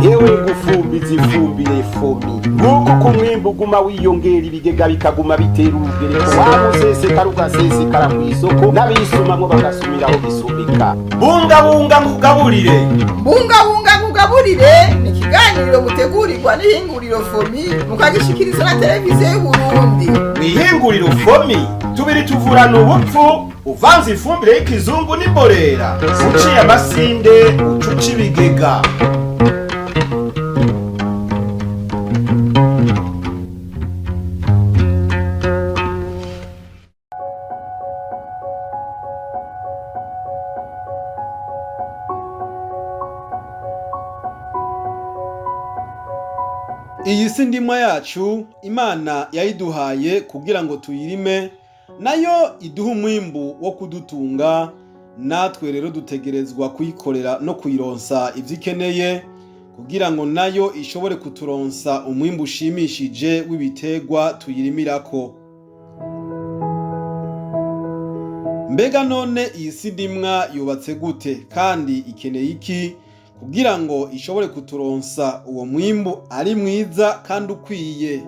Yewe gufumbiza ifumbire FOMI, nguko uko umwimbu uguma wiyongera, ibigega bikaguma bitera urugereko, wa musesekara ugasesekara kw'isoko, n'abisumamwo bagasumira aho gisumika. Bungabunga nkugaburire. Bungabunga nkugaburire ni ikiganiro mutegurirwa n'ihinguriro FOMI, mukagishikirizwa na Televiziyo y'Uburundi. Mw'ihinguriro FOMI tubiri tuvurana ubupfu. Uvanze ifumbire y'ikizungu n'imborera, uciye amasinde, ucuca ibigega. Iyi si ndimwa yacu Imana yayiduhaye kugira ngo tuyirime, nayo iduhe umwimbu wo kudutunga. Natwe rero dutegerezwa kuyikorera no kuyironsa ivyo ikeneye kugira ngo nayo ishobore kuturonsa umwimbu ushimishije w'ibiterwa tuyirimirako. Mbega none iyi si ndimwa yubatse gute, kandi ikeneye iki kugira ngo ishobore kuturonsa uwo mwimbu ari mwiza kandi ukwiye?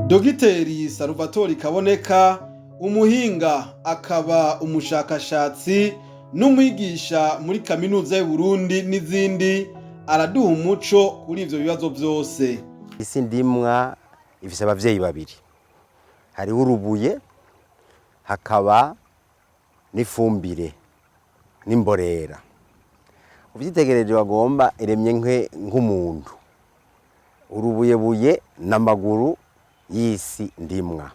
Dogiteri Salvatori Kaboneka, umuhinga akaba umushakashatsi n'umwigisha muri Kaminuza y'Uburundi n'izindi, araduha umuco kuri ivyo bibazo vyose. Isi ndimwa ifise abavyeyi babiri: hariho urubuye, hakaba n'ifumbire n'imborera. Uvyitegereje bagomba iremye nk'umuntu. Urubuyebuye n'amaguru y'isi ndimwa,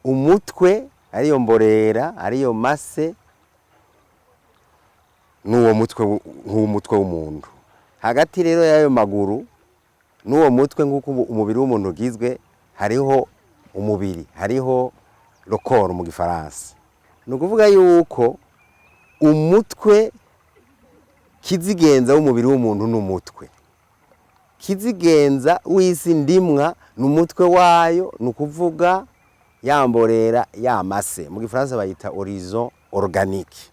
umutwe ariyo mborera, ariyo mase, n'uwo mutwe nk'umutwe w'umuntu. Hagati rero y'ayo maguru n'uwo mutwe, nk'uko umubiri w'umuntu ugizwe, hariho umubiri, hariho le corps mu gifaransa. Ni ukuvuga yuko umutwe kizigenza w'umubiri w'umuntu n'umutwe kizigenza w'isi ndimwa ni umutwe wayo, ni ukuvuga yamborera, yamase, mu gifaransa bayita horizon organique.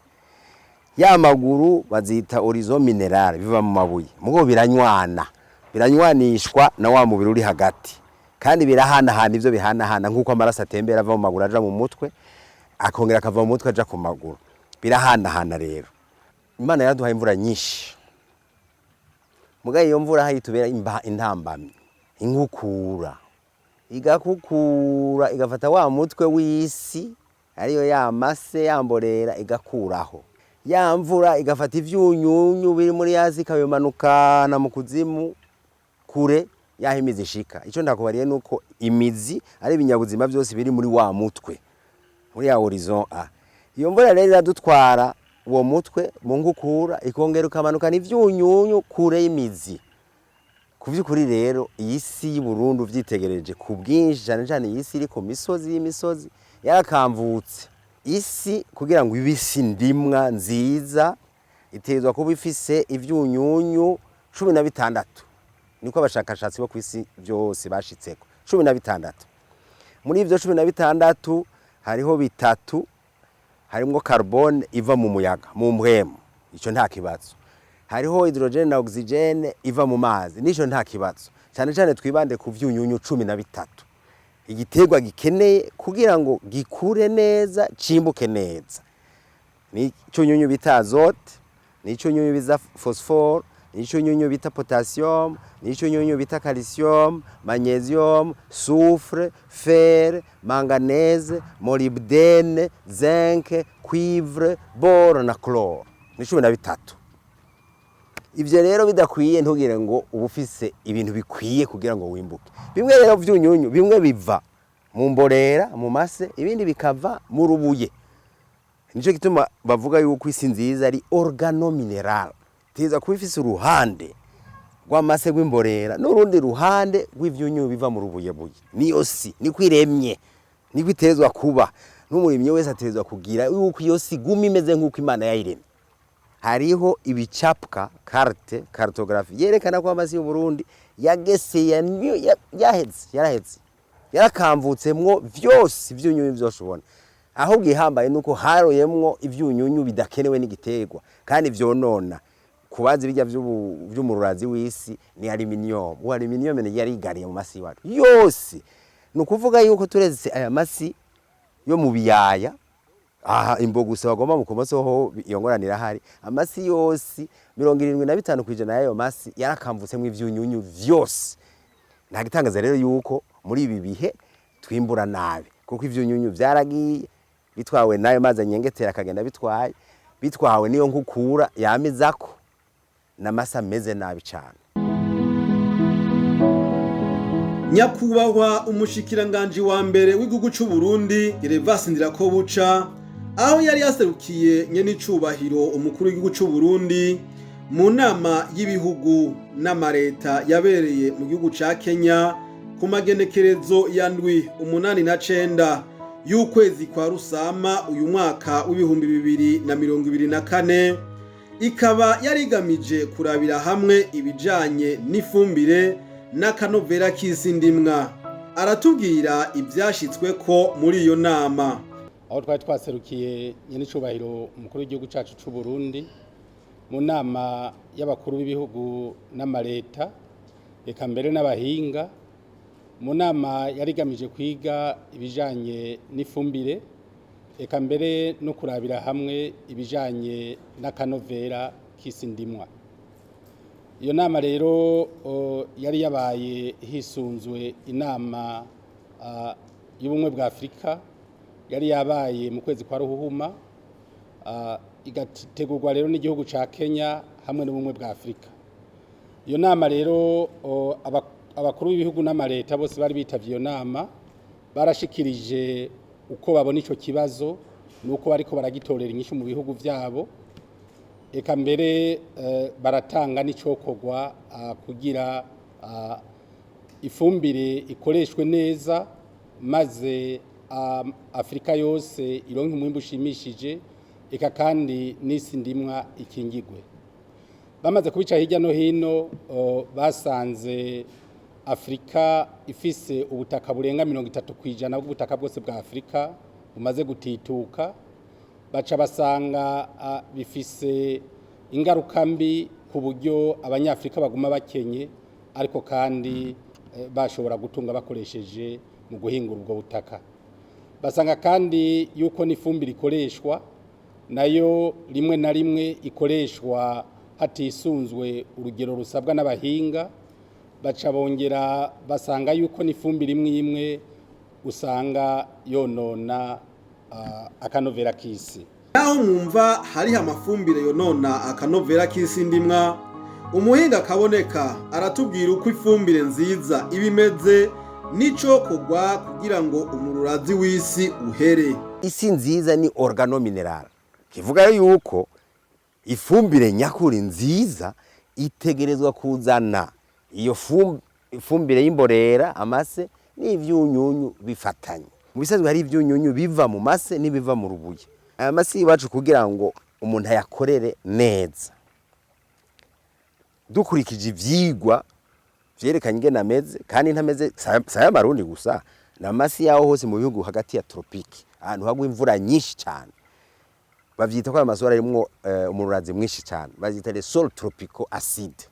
Ya maguru bazita horizon minéral, biva mu mabuye, mugo biranywana, biranywanishwa na wa mubiri uri hagati, kandi birahanahana ivyo bihanahana, nk'uko amaraso atembera ava mu maguru aja mu mutwe, akongera akava mu mutwe aja ku maguru. Birahanahana. Rero Imana yaraduhaye imvura nyinshi, mugaye iyo mvura hayitubera intambamyi, inkukura igakukura, igafata wa mutwe w'isi, ariyo ya mase, yamborera, igakuraho. Ya mvura igafata ivyunyunyu biri muri yasi, ikabimanukana mu kuzimu kure yaho imizi ishika. Ico ndakubariye nuko imizi ari ibinyabuzima byose biri muri wa mutwe, muri ya horizon A. Iyo mvura rero iradutwara uwo mutwe mu nkukura, ikongera ikamanukana ivyunyunyu kure y'imizi. Ku vy'ukuri rero iyi si y'u Burundi, uvyitegereje ku bwinshi, cyane cyane iyi si iri ku misozi y'imisozi, yarakamvutse. Isi kugira ngo ibe isi ndimwa nziza itegerezwa kuba ifise ivyunyunyu 16. Niko abashakashatsi bo ku isi byose bashitseko, 16. Muri ivyo 16 hariho bitatu: harimwo carbone iva mu muyaga, mu mpwemu, ico nta kibazo. Hariho hydrogène na oxygène iva mu mazi, nico nta kibazo. Cyane cyane twibande ku vyunyunyu 13 igiterwa gikeneye kugira ngo gikure neza, cimbuke neza. Ni icunyunyu bita azote, ni icunyunyu bita phosphore, ni icunyunyu bita potassium, ni icunyunyu bita calcium, magnésium, soufre, fer, manganèse, molybdène, zinc, cuivre, bore na chlore. Ni 13. Ivyo rero bidakwiye, ntugire ngo uba ufise ibintu bikwiye kugira ngo wimbuke. Bimwe rero vyunyunyu, bimwe biva mu mborera, mu mase, ibindi bikava mu rubuye. Nico gituma bavuga yuko isi nziza ari organominéral, tiza kuba ifise uruhande rw'amase, rw'imborera, n'urundi ruhande rw'ivyunyunyu biva mu rubuyebuye. Niyo si niko iremye, niko itezwa kuba. N'umurimyi wese atezwa kugira yuko iyo si iguma imeze nk'uko Imana yayiremye. Hariho ibicapwa, carte, cartographie yerekana ko amasi y'u Burundi yageseye, yaheze, yaraheze, yarakamvutsemwo vyose ivyunyunyu vyose ubona. Ahubwo ihambaye nuko haroyemwo ivyunyunyu bidakenewe n'igiterwa kandi vyonona. Kubazi bijya vy'umururazi w'isi ni aluminium. Uwo aluminium ni yari igariye mu masi iwacu yose. Ni ukuvuga yuko turetse aya masi yo mu biyaya aha imbo gusa bagomba mu kumoso ho iyo ngorane irahari, amasi yose 75% y'ayo masi yarakamvutsemwo ivyunyunyu vyose. Nta gitangaza rero yuko muri ibi bihe twimbura nabi, kuko ivyunyunyu vyaragiye bitwawe n'ayo mazi anyengetera akagenda bitwaye, bitwawe n'iyo nkukura yamizako, n'amasi ameze nabi cane. Nyakubahwa umushikiranganji wa mbere w'igihugu c'u Burundi Gervas Ndirakobuca, aho yari yaserukiye nyenicubahiro umukuru w'igihugu c'u Burundi mu nama y'ibihugu n'amareta yabereye mu gihugu ca Kenya ku magenekerezo ya 7, 8 na 9 y'ukwezi kwa Rusama uyu mwaka w'2024, ikaba yari igamije kurabira hamwe ibijanye n'ifumbire n'akanovera k'isi ndimwa. Aratubwira ivyashitswe ko muri iyo nama. Aho twari twaserukiye nyenicubahiro umukuru w'igihugu cacu c'u Burundi mu nama y'abakuru b'ibihugu n'amareta, eka mbere n'abahinga, mu nama yari igamije kwiga ibijanye n'ifumbire, eka mbere no kurabira hamwe ibijanye n'akanovera k'isi ndimwa. Iyo nama rero yari yabaye hisunzwe inama y'ubumwe bwa Afurika yari yabaye mu kwezi kwa Ruhuhuma, igategurwa rero n'igihugu ca Kenya hamwe n'ubumwe bwa Afurika. Iyo nama rero abakuru b'ibihugu n'amareta bose bari bitavye iyo nama barashikirije uko babona ico kibazo nuko bariko baragitorera inyishu mu bihugu vyabo, eka mbere baratanga n'icokorwa kugira ifumbire ikoreshwe neza maze Afurika yose ironke umwimbu ushimishije, eka kandi n'isi ndimwa ikingigwe. Bamaze kubica hirya no hino, basanze Afurika ifise ubutaka burenga 30% bw'ubutaka bwose bwa Afurika bumaze gutituka, baca basanga bifise ingaruka mbi ku buryo abanyafurika baguma bakenye, ariko kandi bashobora gutunga bakoresheje mu guhingura ubwo butaka. Basanga kandi yuko n'ifumbire ikoreshwa nayo rimwe na rimwe ikoreshwa hatisunzwe urugero rusabwa n'abahinga, baca bongera basanga yuko n'ifumbire imwe imwe usanga yonona akanovera k'isi. Naho mwumva hariho amafumbire yonona akanovera k'isi ndimwa, umuhinga akaboneka aratubwira uko ifumbire nziza iba imeze n'icokorwa kugira ngo umururazi w'isi uhere. Isi nziza ni organomineral, kivuga yuko ifumbire nyakuri nziza itegerezwa kuzana iyo ifumbire y'imborera, amase n'ivyunyunyu bifatanye. Mu bisanzwe hari ivyunyunyu biva mu mase n'ibiva mu rubuye. Aya mase iwacu kugira ngo umuntu ayakorere neza, dukurikije ivyigwa vyerekanye ingene ameze, kandi ntameze saya marundi gusa, n'amasi yaho hose mu bihugu hagati ya tropiki, ahantu hagwa imvura nyinshi cyane, bavyita ko ayo masoro arimwo umururazi mwinshi cyane, bavyita les sols tropicaux acides.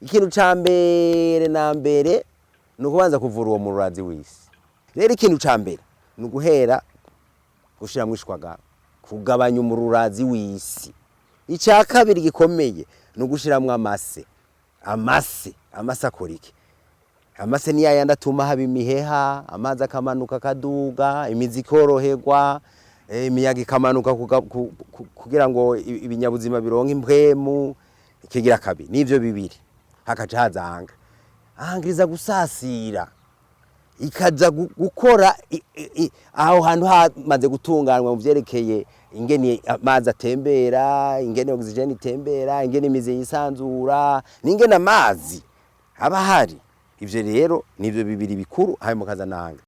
Ikintu ca mbere na mbere ni ukubanza kuvura uwo mururazi w'isi. Rero ikintu ca mbere ni uguhera gushiramwo ishwagara, kugabanya umururazi w'isi. Icya kabiri gikomeye ni ugushiramwo amase. Amase akora iki? Amase ni yayandi atuma haba imiheha, amazi akamanuka akaduga, imizi ikoroherwa, imiyaga ikamanuka kugira ngo ibinyabuzima bironke impwemu. Ikigira kabiri nivyo bibiri, hakaca haza anga angiriza gusasira, ikaza gukora aho hantu hamaze gutunganwa mu vyerekeye ingene amazi atembera, ingene oxygen itembera, ingene imizi yisanzura, n'ingene amazi aba ahari. Ivyo rero nivyo bibiri bikuru, hanyuma ukazana anga.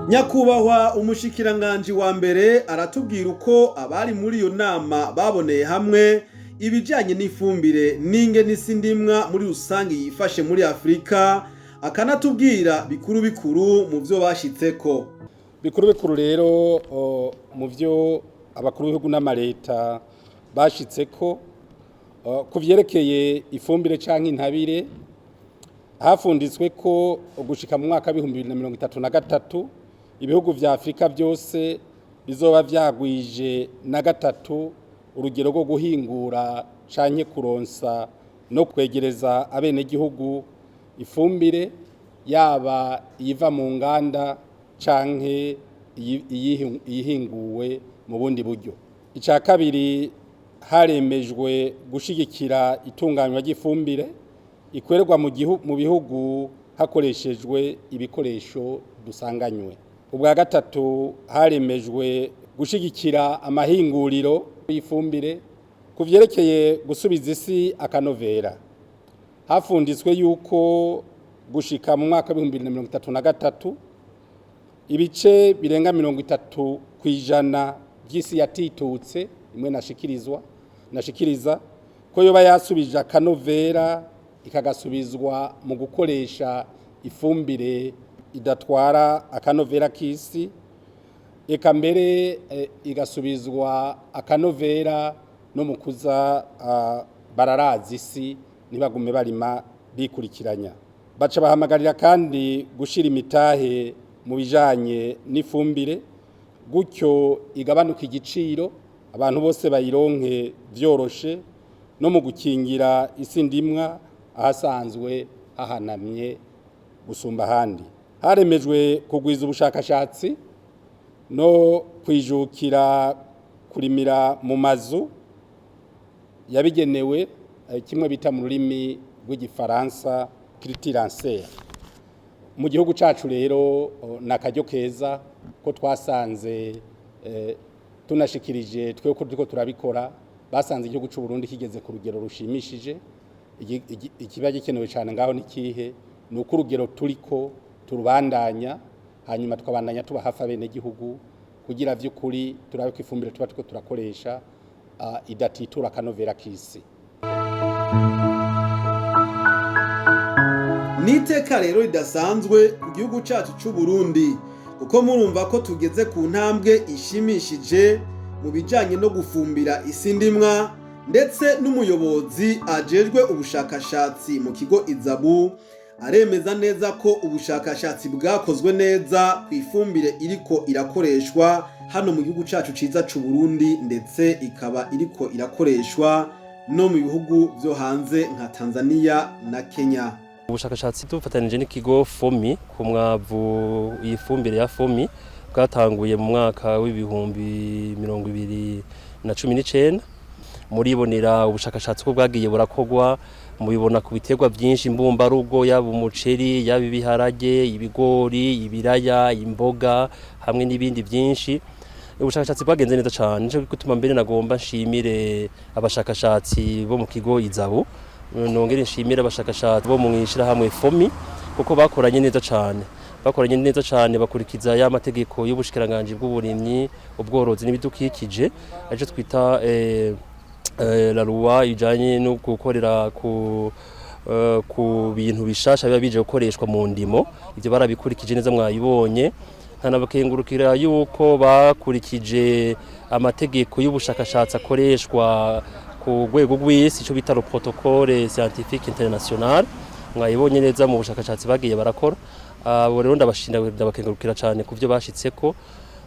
Nyakubahwa umushikiranganji wa mbere aratubwira uko abari muri iyo nama baboneye hamwe ibijanye n'ifumbire n'ingene isi ndimwa muri rusange yifashe muri Afurika, Akanatubwira bikuru bikuru mu byo bashitseko. Bikuru bikuru rero mu byo abakuru b'ibihugu n'amaleta bashitseko ku vyerekeye ifumbire canke intabire, hafunditswe ko gushika mu mwaka w'2033 ibihugu vya Afurika byose bizoba vyagwije na gatatu urugero rwo guhingura canke kuronsa no kwegereza abenegihugu ifumbire, yaba iyiva mu nganda canke iyihinguwe mu bundi buryo. Icya kabiri, haremejwe gushigikira itunganywa ry'ifumbire ikorerwa mu bihugu hakoreshejwe ibikoresho dusanganywe. Ubwa gatatu, haremejwe gushigikira amahinguriro y'ifumbire. Ku vyerekeye gusubiza isi akanovera, hafunditswe yuko gushika mu mwaka w'2033 ibice birenga 30% by'isi yatitutse imwe nashikiriza ko yoba yasubije akanovera, ikagasubizwa mu gukoresha ifumbire idatwara akanovera k'isi, eka mbere igasubizwa akanovera no mu kuza bararaza isi, ntibagume barima bikurikiranya. Baca bahamagarira kandi gushira imitahe mu bijanye n'ifumbire, gutyo igabanuka igiciro, abantu bose bayironke vyoroshe, no mu gukingira isi ndimwa ahasanzwe hahanamye gusumba ahandi. Haremejwe kugwiza ubushakashatsi no kwijukira kurimira mu mazu yabigenewe, kimwe bita mu rurimi rw'igifaransa culture. Mu gihugu cacu rero ni akaryo keza ko twasanze tunashikirije twe ko turiko turabikora, basanze igihugu c'u Burundi kigeze ku rugero rushimishije. Ikiba gikenewe cyane ngaho ni kihe? Ni uko urugero turiko turubandanya, hanyuma tukabandanya tuba hafi abenegihugu kugira vy'ukuri turabe ko ifumbire tuba turiko turakoresha idatitura akanovera k'isi. Ni iteka rero ridasanzwe ku gihugu cyacu cy'u Burundi, kuko murumva ko tugeze ku ntambwe ishimishije mu bijyanye no gufumbira isi ndimwa. Ndetse n'umuyobozi ajejwe ubushakashatsi mu kigo Izabu aremeza neza ko ubushakashatsi bwakozwe neza ku ifumbire iriko irakoreshwa hano mu gihugu cyacu cyiza cy'u Burundi, ndetse ikaba iriko irakoreshwa no mu bihugu byo hanze nka Tanzania na Kenya. Ubushakashatsi dufatanije n'ikigo FOMI ku mwavu, iyi fumbire ya FOMI, bwatanguye mu mwaka w'2019. Muribonera ubushakashatsi ko bwagiye burakorwa, mubibona ku biterwa byinshi mbumbarugo, yaba umuceri, yaba ibiharage, ibigori, ibiraya, imboga hamwe n'ibindi byinshi. Ubushakashatsi bwagenze neza cyane, nico gituma mbere nagomba nshimire abashakashatsi bo mu kigo Izabu, nongere nshimire abashakashatsi bo mu ishirahamwe FOMI, kuko bakoranye neza cyane, bakoranye neza cyane, bakurikiza ya mategeko y'ubushikiranganji bw'uburimyi, ubworozi n'ibidukikije, aricyo twita la loi ijanye no gukorera ku bintu bishasha biba bije gukoreshwa mu ndimo. Ibyo barabikurikije neza, mwayibonye. Nkanabakengurukira yuko bakurikije amategeko y'ubushakashatsi akoreshwa ku rwego rw'isi, icyo bita le protocole scientifique international. Mwayibonye neza mu bushakashatsi bagiye barakora. Abo rero ndabashinda, ndabakengurukira cyane ku byo bashitseko.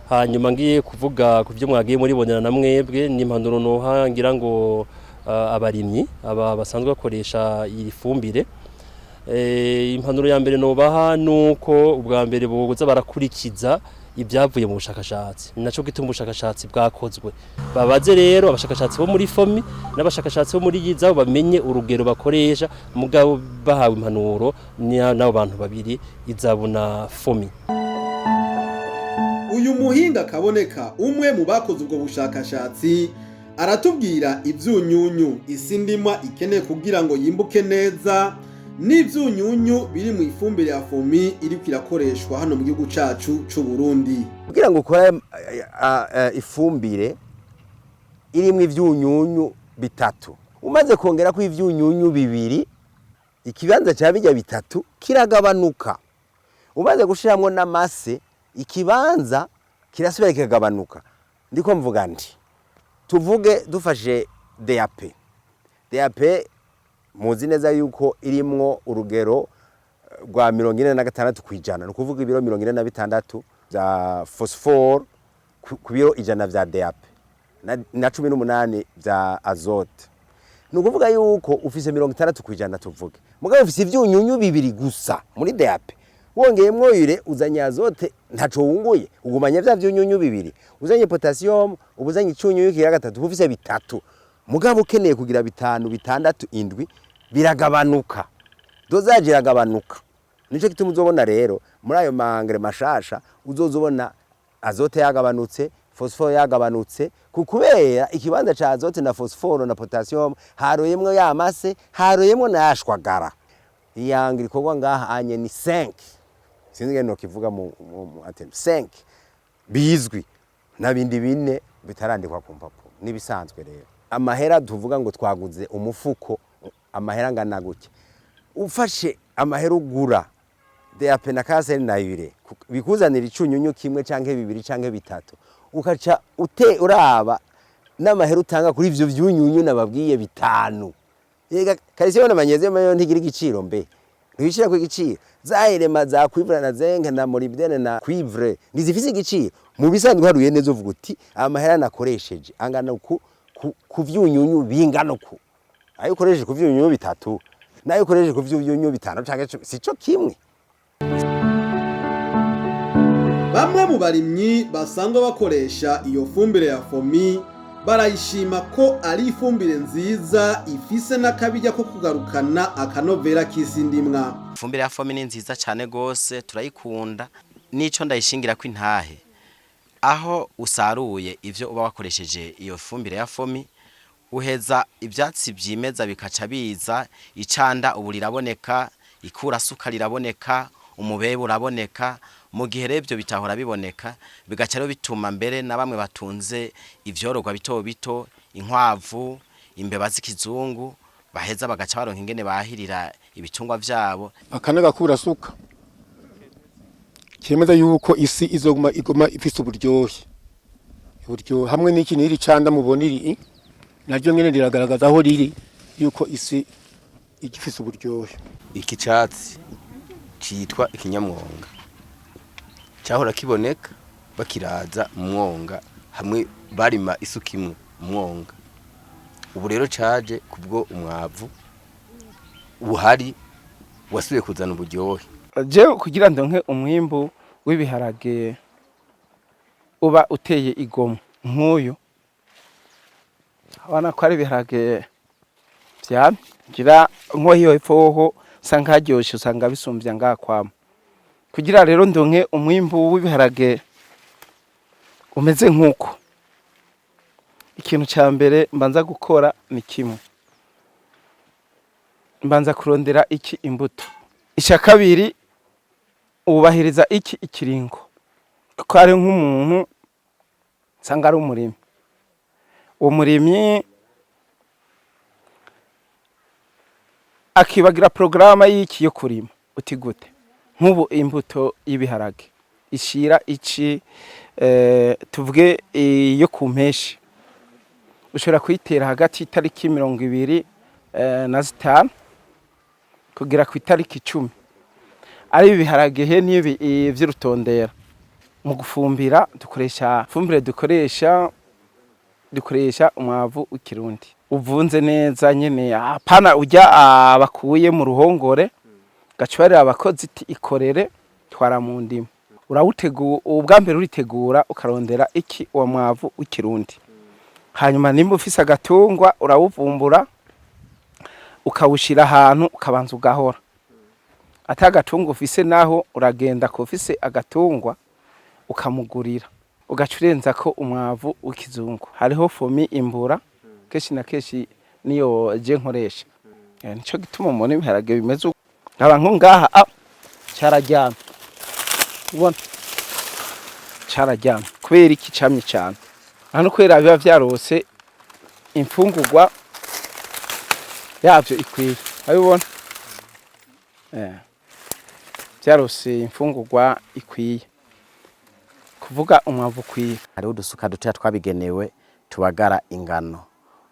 Hanyuma ngiye kuvuga ku byo mwagiye muribonera na mwebwe n'impanuro noha ngira ngo abarimyi aba basanzwe bakoresha iyi fumbire. Impanuro ya mbere nobaha nuko ubwa mbere boza barakurikiza ibyavuye mu bushakashatsi. Ni naco gituma ubushakashatsi bwakozwe. Babaze rero abashakashatsi bo muri FOMI n'abashakashatsi bo muri Yizaho, bamenye urugero bakoresha, mugabo bahawe impanuro n'abo bantu babiri, Izabu na FOMI. Uyu muhinga kaboneka, umwe mu bakoze ubwo bushakashatsi, aratubwira ivyunyunyu isi ndimwa ikeneye kugira ngo yimbuke neza, n'ivyunyunyu biri mu ifumbire ya FOMI iriko irakoreshwa hano mu gihugu cacu c'u Burundi. Kugira ngo ukore ifumbire irimwo ivyunyunyu bitatu, umaze kongera ko ivyunyunyu bibiri. Ikibanza cya bijya bitatu kiragabanuka. Umaze gushiramwo n'amase, ikibanza kirasubira kikagabanuka. Ndiko mvuga nti tuvuge dufashe DAP. DAP muzi neza yuko irimwo urugero rwa 46%, ni ukuvuga ibiro 46 vya phosphore ku biro 100 vya DAP na 18 vya azote. Ni ukuvuga yuko ufise 60%, tuvuge, mugabo ufise ivyunyunyu bibiri gusa muri DAP. Wongeyemwo urée, uzanye azote, ntaco wunguye, ugumanye vya vyunyunyu bibiri. Uzanye potassium, uba uzanye icunyunyu kigira gatatu, ufise bitatu, mugabo ukeneye kugira bitanu, bitandatu, indwi. Biragabanuka, dosage iragabanuka. Nico gituma uzobona rero muri ayo ma engrais mashasha uzozobona azote yagabanutse, phosphore yagabanutse, kubera ikibanza ca azote na phosphore na potassium haroyemwo ya mase, haroyemwo na yashwagara. Iyanga ikorwa ngaha anye ni 5, sinzi ngene nokivuga mu atem 5 bizwi n'abindi bine bitarandikwa ku mpapuro. Nibisanzwe rero, amahera tuvuga ngo twaguze umufuko amahera angana gutya, ufashe amahera ugura DAP na KSL na urée bikuzanira icunyunyu kimwe canke bibiri canke bitatu, ukaca ute uraba n'amahera utanga kuri ivyo vyunyunyu nababwiye bitanu. Yega calcium na magnésium yo ntigira igiciro, mbe ntibishira ku igiciro? Za éléments za cuivre na zinc na molybdène na cuivre ntizifise igiciro. Mu bisanzwe haruye neza, uvuga uti amahera nakoresheje angana ku vyunyunyu bingana uku. Ayo ukoresheje ku vyunyunyu bitatu nayo ukoresheje ku vyunyunyu bitanu canke 10 sico kimwe. Bamwe mu barimyi basanzwe bakoresha iyo fumbire ya Fomi barayishima ko ari ifumbire nziza ifise n'akabirya ko kugarukana akanovera k'isi ndimwa. Ifumbire ya Fomi ni nziza cyane gose, turayikunda. Nico ndayishingira ko intahe, aho usaruye ivyo uba wakoresheje iyo fumbire ya Fomi, uheza ivyatsi vyimeza bikaca biza, icanda ubu riraboneka, ikurasuka riraboneka, umubebe uraboneka. Mu gihe rero ivyo bitahora biboneka, bigaca rero bituma mbere na bamwe batunze ivyororwa bito bito, inkwavu, imbeba z'ikizungu, baheza bagaca baronka ingene bahirira ibitungwa vyabo. Aka n'agakurasuka cyemeza yuko isi izoguma iguma ifise uburyohe hamwe n'iki n'iri canda mubona iri naryo nyene riragaragaza aho riri yuko isi igifise uburyohe. Iki catsi citwa ikinyamwonga cyahora kiboneka bakiraza mu mwonga hamwe barima isuka imwe mu mwonga. Ubu rero caje kubwo umwavu uhari wasubiye kuzana uburyohe. Jewe kugira ndonke umwimbu w'ibiharage uba uteye igomwe nk'uyu, abana ko ari ibiharage vyamye, ngira nko hiyo hepfo hoho usanga haryoshe, usanga bisumvya ngaha kwama. Kugira rero ndonke umwimbu w'ibiharage umeze nk'uko, ikintu ca mbere mbanza gukora ni kimwe: mbanza kurondera iki? Imbuto. Icya kabiri, wubahiriza iki? Ikiringo. Kuko hari nk'umuntu usanga ari umurimyi, uwo murimyi akibagira porogaramu y'iki yo kurima. Uti gute? Nk'ubu imbuto y'ibiharage ishira ici, tuvuge iyo ku mpeshi, ushobora kuyitera hagati y'itariki 25 kugera ku itariki 10. Ari ibiharage he n'ibi vy'urutondera. Mu gufumbira dukoresha ifumbire, dukoresha umwavu w'ikirundi uvunze neza nyene, apana urya bakuye mu ruhongore, gaca abakozi iti ikorere twara mu ndimo. Urawutegura ubwa mbere, uritegura, ukarondera iki? Uwo mwavu w'ikirundi. Hanyuma nimba ufise agatungwa, urawuvumbura, ukawushira ahantu, ukabanza ugahora. Ata agatungwa ufise naho, uragenda ku ufise agatungwa ukamugurira, ugaca urenzako umwavu w'ikizungu. Hariho Fomi imbura, kenshi na kenshi niyo je nkoresha. Nico gituma mubona ibiharage bimeze uko. Nkaba nko ngaha cararyamye, ubona cararyamye kubera iki? Camye cane hano kubera biba vyarose imfungurwa yavyo ikwiye, abibona. Vyarose imfungurwa ikwiye, kuvuga umwavu ukwiye. Hariho udusuka dutoya twabigenewe tubagara ingano.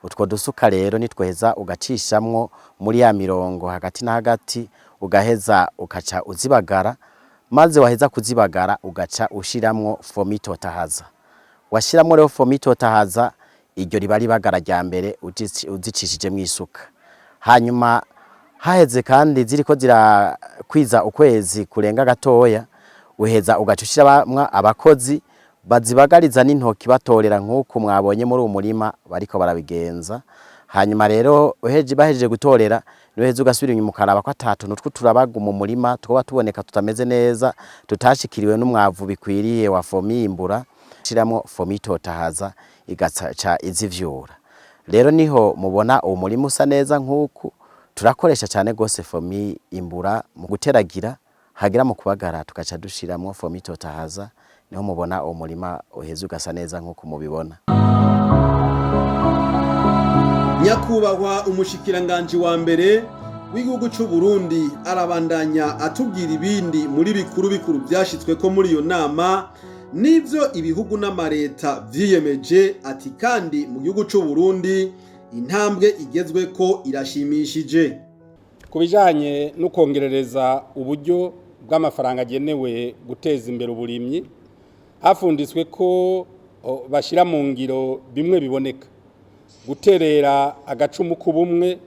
Utwo dusuka rero nitweza ugacishamwo muri ya mirongo hagati na hagati, ugaheza ukaca uzibagara, maze waheza kuzibagara ugaca ushiramwo Fomi Totahaza. Washiramwo rero Fomi Totahaza, iryo riba ribagara rya mbere uzicishijemwo isuka. Hanyuma haheze kandi ziriko zirakwiza ukwezi kurenga gatoya, uheza ugaca ushiramwo abakozi bazibagariza n'intoki, batorera nk'uku mwabonye muri uwo murima bariko barabigenza. Hanyuma rero bahejeje gutorera, niweheza ugasubira inyuma ukaraba ko ata tuntu tw'uturabagu mu murima twoba tuboneka tutameze neza, tutashikiriwe n'umwavu bikwiriye wa Fomi Imbura. Shiramwo Fomi Totahaza, igaca izivyura. Rero niho mubona uwo murima usa neza nk'uku. Turakoresha cyane gose Fomi Imbura mu guteragira, hagira mu kubagara tugaca dushiramwo Fomi Totahaza, niho mubona uwo murima uheze ugasa neza nk'uko mubibona. Nyakubahwa umushikiranganji wa mbere w'igihugu c'u Burundi arabandanya atubwira ibindi muri bikuru bikuru vyashitswe ko muri iyo nama n'ivyo ibihugu n'amareta vyiyemeje. Ati kandi mu gihugu c'u Burundi intambwe igezweko irashimishije. Ku bijyanye no kongerereza uburyo bw'amafaranga agenewe guteza imbere uburimyi, hafunditswe ko bashyira mu ngiro bimwe biboneka guterera agacumu k'ubumwe,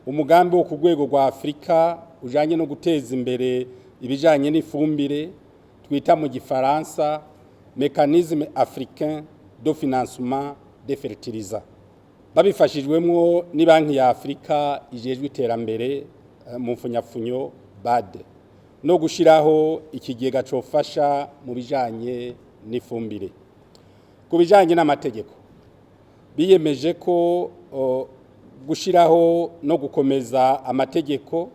umugambi wo ku rwego rwa Afurika ujyanye no guteza imbere ibijyanye n'ifumbire twita mu Gifaransa Mécanisme africain de financement des fertilisants, babifashijwemo ni Banki ya Afurika ijejwe iterambere, mu mfunyafunyo BAD, no gushyiraho ikigega cofasha mu bijyanye n'ifumbire. Ku bijyanye n'amategeko, biyemeje ko gushyiraho no gukomeza amategeko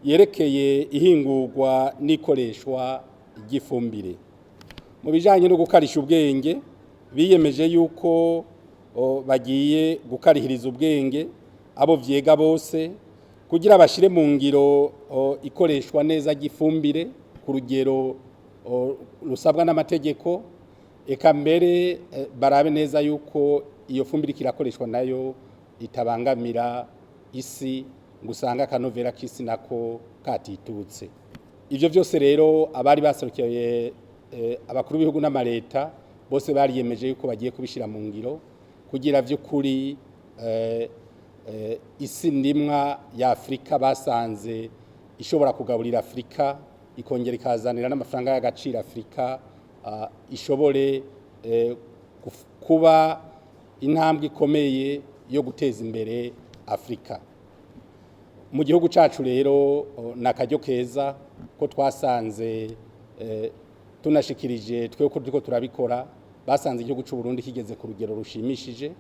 yerekeye ihingurwa n'ikoreshwa ry'ifumbire. Mu bijyanye no gukarisha ubwenge, biyemeje yuko bagiye gukarihiriza ubwenge abo vyega bose kugira bashyire mu ngiro ikoreshwa neza ry'ifumbire ku rugero rusabwa n'amategeko, eka mbere barabe neza yuko iyo fumbire ikirakoreshwa nayo itabangamira isi, ngo usanga akanovera k'isi nako katitutse. Ibyo byose rero abari baserukiye abakuru b'ibihugu n'amareta bose bariyemeje yuko bagiye kubishyira mu ngiro kugira by'ukuri isi ndimwa ya Afurika basanze ishobora kugaburira Afurika, ikongera ikazanira n'amafaranga y'agaciro Afurika, ishobore kuba intambwe ikomeye yo guteza imbere Afurika. Mu gihugu cyacu rero ni akaryo keza ko twasanze tunashikirije twe ko turiko turabikora, basanze igihugu cy'u Burundi kigeze ku rugero rushimishije.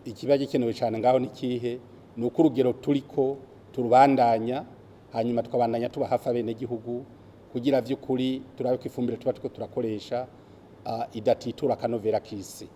Ikiba gikenewe cyane ngaho ni kihe? Ni uko urugero turiko turubandanya, hanyuma tukabandanya tuba hafi abenegihugu kugira vy'ukuri turabe ko ifumbire tuba turiko turakoresha idatitura akanovera k'isi.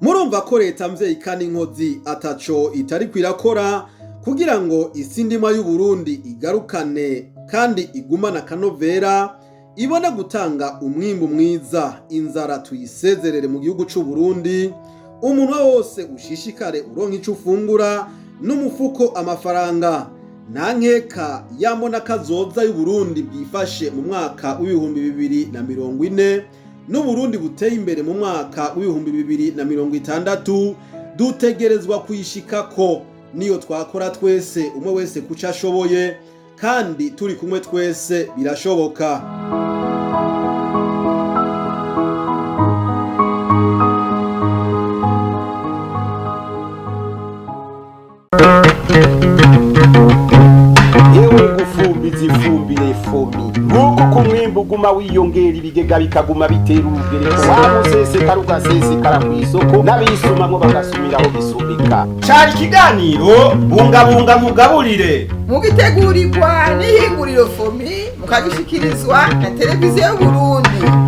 Murumva ko leta mvyeyi kandi inkozi ataco itari kwirakora kugira ngo isi ndimwa y'u Burundi igarukane kandi igumane akanovera, ibone gutanga umwimbu mwiza, inzara tuyisezerere mu gihugu c'u Burundi, umunwa wose ushishikare uronka ico ufungura n'umufuko amafaranga. Nta nkeka yambona kazoza y'u Burundi bwifashe mu mwaka w'2040 n'Uburundi buteye imbere mu mwaka w'2060. Dutegerezwa kuyishikako niyo twakora twese, umwe wese kuco ashoboye, kandi turi kumwe twese birashoboka. Yewe, gufumbiza ifumbire Fomi, nguko uko umwimbu uguma wiyongera, ibigega bikaguma bitera urugereko, wa musesekara ugasesekara ku isoko, n'abisumamwo bagasumiraho bisumika. Cari ikiganiro Bungabunga Mugaburire. Mugitegurirwa n'ihinguriro Fomi, mukagishikirizwa na Televiziyo y'Uburundi.